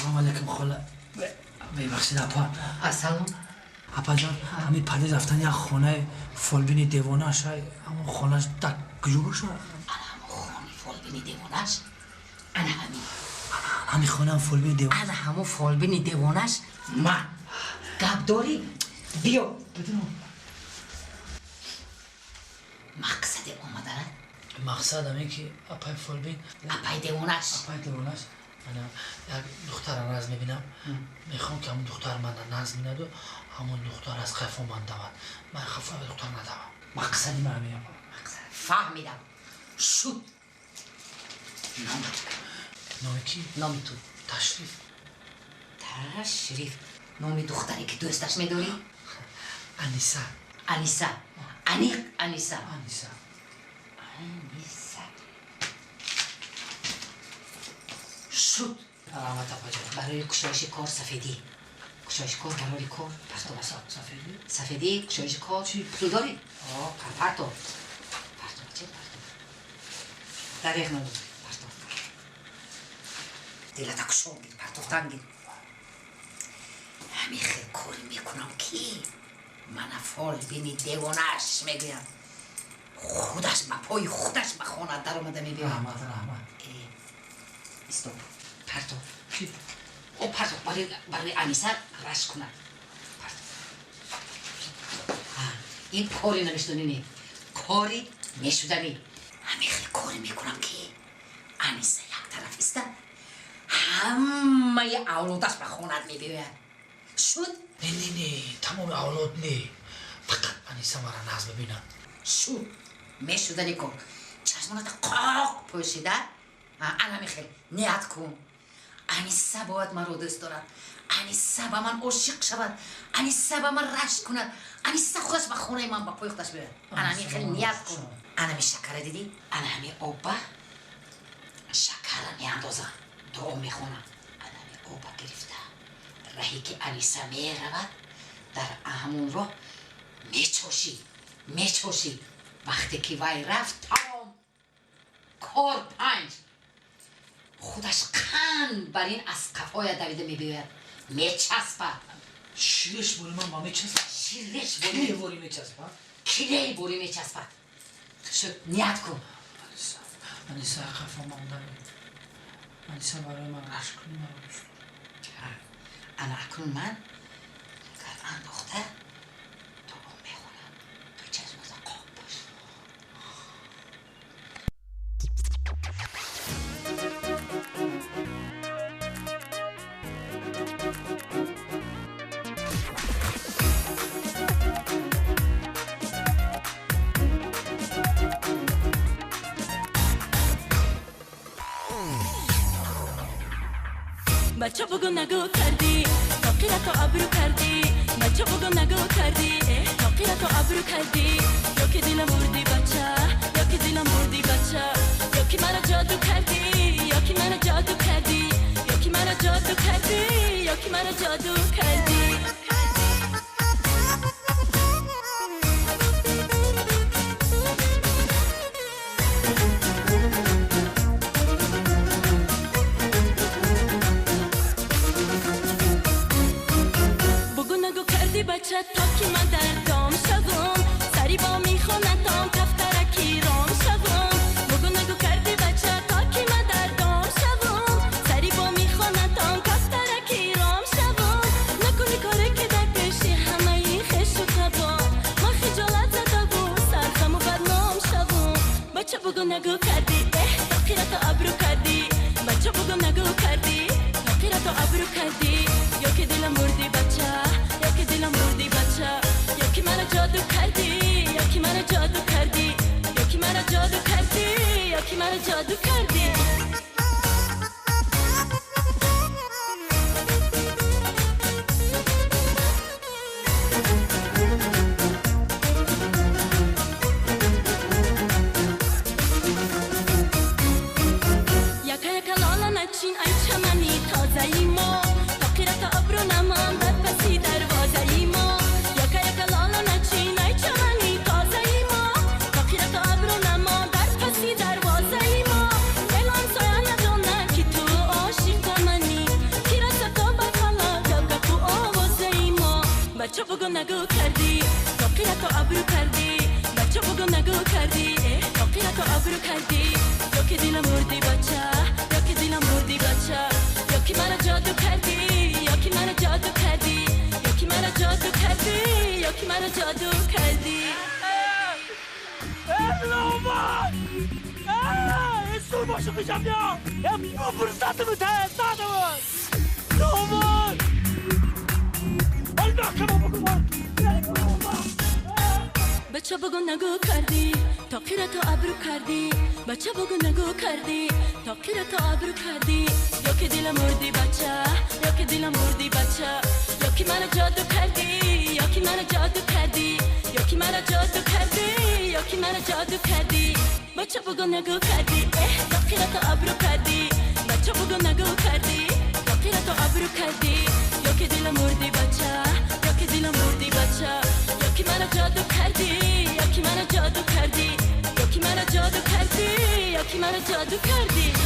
Ассалому алайкум хола. Бебахшид апа. Ассалом. Апаҷон, ҳамин падиз рафтан як хонаи фолбини девонааш, ҳамон хонааш так куҷо бошад? Ана ҳамон хони фолбини девонаш? Ана ҳамин. Ҳамин хонаам фолбини девона. Ана ҳамон фолбини девонаш ма. Гап дорӣ? Биё. Мақсади омаданат? Мақсад ҳамин ки апаи фолбин, апаи девонаш. Апаи девонаш. Ана як духтара наз мебинам. Мехоҳам ки ҳамон духтар мана наз бинаду ҳамон духтар аз қафо ман давад. Ман қафо духтар надавам. Мақсади ман ҳамин апа. Фаҳмидам. Шуд. Номат? Номи ки? Номи ту. Ташриф. Ташриф. Номи духтаре ки дӯсташ медорӣ? Аниса. Аниса. Аниқ Аниса. Аниса. Аниса. Шуд. Раҳмат апаҷон. Барои кушоиши кор сафедӣ. Кушоиши кор барори кор партов. Сафедӣ? Сафедӣ, кушоиши кор. Чӣ? Пул дорӣ? Партов. Партов, чӣ партов? Тарех надорӣ. Партов. Дилата кушод гир, партофтан гир. Ҳамин хел коре мекунам ки мана фолбини девонаш мегӯям. Худаш ба пои худаш ба хона даромада мебиёяд. Раҳмат, раҳмат. Стоп. Партов. Чӣ? О, партов, барои Аниса рашк кунад. Партов. Ин кори намешуданӣ не. Кори мешуданӣ. Ҳамин хел коре мекунам ки Аниса як тараф истад, ҳамаи авлодаш ба хонат мебиёяд. Шуд? Не, не, не, тамоми авлод не. Фақат Аниса мара наз бибинад. Шуд. Мешудани кор. Чашмоната қоқ пӯшида, ана михел ният кун. Аниса бояд маро дӯст дорад. Аниса ба ман ошиқ шавад. Аниса ба ман рашк кунад. Аниса худаш ба хонаи ман ба пои худаш биёяд. Ана михел ният кун. Ана ми шакара дидӣ? Ана ҳами обба шакара меандозам. Дуо мехонам. Ана ҳами обба гирифта. Раҳе ки Аниса меравад, дар ҳамон роҳ мечошӣ, мечошӣ. Вақте ки вай рафт, тамом. Кор панҷ. Худаш қанд бар ин аз қафоя давида мебиёяд. Мечаспад. Ширеш бори ман ба мечаспад. Ширеш Киле бори. бори мечаспад. Киле бори мечаспад. Шуд, ният кун. Аниса, Аниса қафо монда. Аниса барои ман рашк кунӣ маро дӯст дорад. Ана акнун ман кард андохта дуо мехонам. Ту чашмата қоқ бош. Бача бугу нагу кардӣ, тоқирато абрӯ кардӣ. Бача бугу нагу кардӣ, тоқирато абрӯ кардӣ. Ё ки дилам бурдӣ бача, ё ки дилам бурдӣ бача. Ё ки маро ҷоду кардӣ, ё ки маро ҷоду кардӣ. Ё ки маро ҷоду кардӣ, ё ки маро ҷоду кардӣ. Бугу нагу кардӣ бача, то ки ман дар дом шавам. Сари бо мехонатам кафтараки ром шавам. Бугу нагу кардӣ бача, то ки ман дар дом шавам. Сари бо мехонатам кафтараки ром шавам. Накунӣ коре ки дар пеши ҳамаи хешу табор. Ман хиҷолат задаву сархаму бадном шавам. Бача бугу нагу кардӣ, тоқирато абрӯ кардӣ. Бача бугу нагу кардӣ, тоқирато абрӯ кардӣ. Ё ки дилам бурдӣ бача, ё ки дилам бурдӣ бача. Ё ки маро ҷоду кардӣ, ё ки маро ҷоду кардӣ. Ё ки маро ҷоду кардӣ, ё ки маро ҷоду кардӣ. Яка яка лола начин, ай чамани тозаи мо. Тоқирато обрӯ намон дар паси дарвозаи мо. Яка яка лола начин, ай чамани тозаи мо. Тоқирато обрӯ намон дар паси дарвозаи мо. Фелон тоқирато абрӯ кардӣ, бача, бугу нагӯ кардӣ, тоқирато абрӯ кардӣ. Ё ки дилам бурдӣ, бача, ё ки дилам бурдӣ, бача, ё ки маро ҷоду кардӣ, ё ки маро ҷоду кардӣ, ё ки маро ҷоду кардӣ, ё ки маро ҷоду кардӣ. Бача, бугу нагӯ кардӣ, тоқирато абрӯ кардӣ, бача, бугу нагӯ кардӣ, тоқирато абрӯ кардӣ. Ё ки дилам бурдӣ, бача, ё ки дилам бурдӣ, бача, ё ки маро ҷоду кардӣ, ё ки маро ҷоду кардӣ, ё ки маро ҷоду кардӣ, ё ки маро ҷоду кардӣ. Бача, бугу нагӯ кардӣ, тоқирато абрӯ кардӣ, бача, бугу нагӯ кардӣ, тоқирато абрӯ кардӣ. Ё ки дилам бурдӣ, бача, ё ки дилам бурдӣ, бача, ё ки маро ҷоду кардӣ, ё ки маро ҷоду кардӣ, ё ки маро ҷоду кардӣ, ё ки маро ҷоду кардӣ.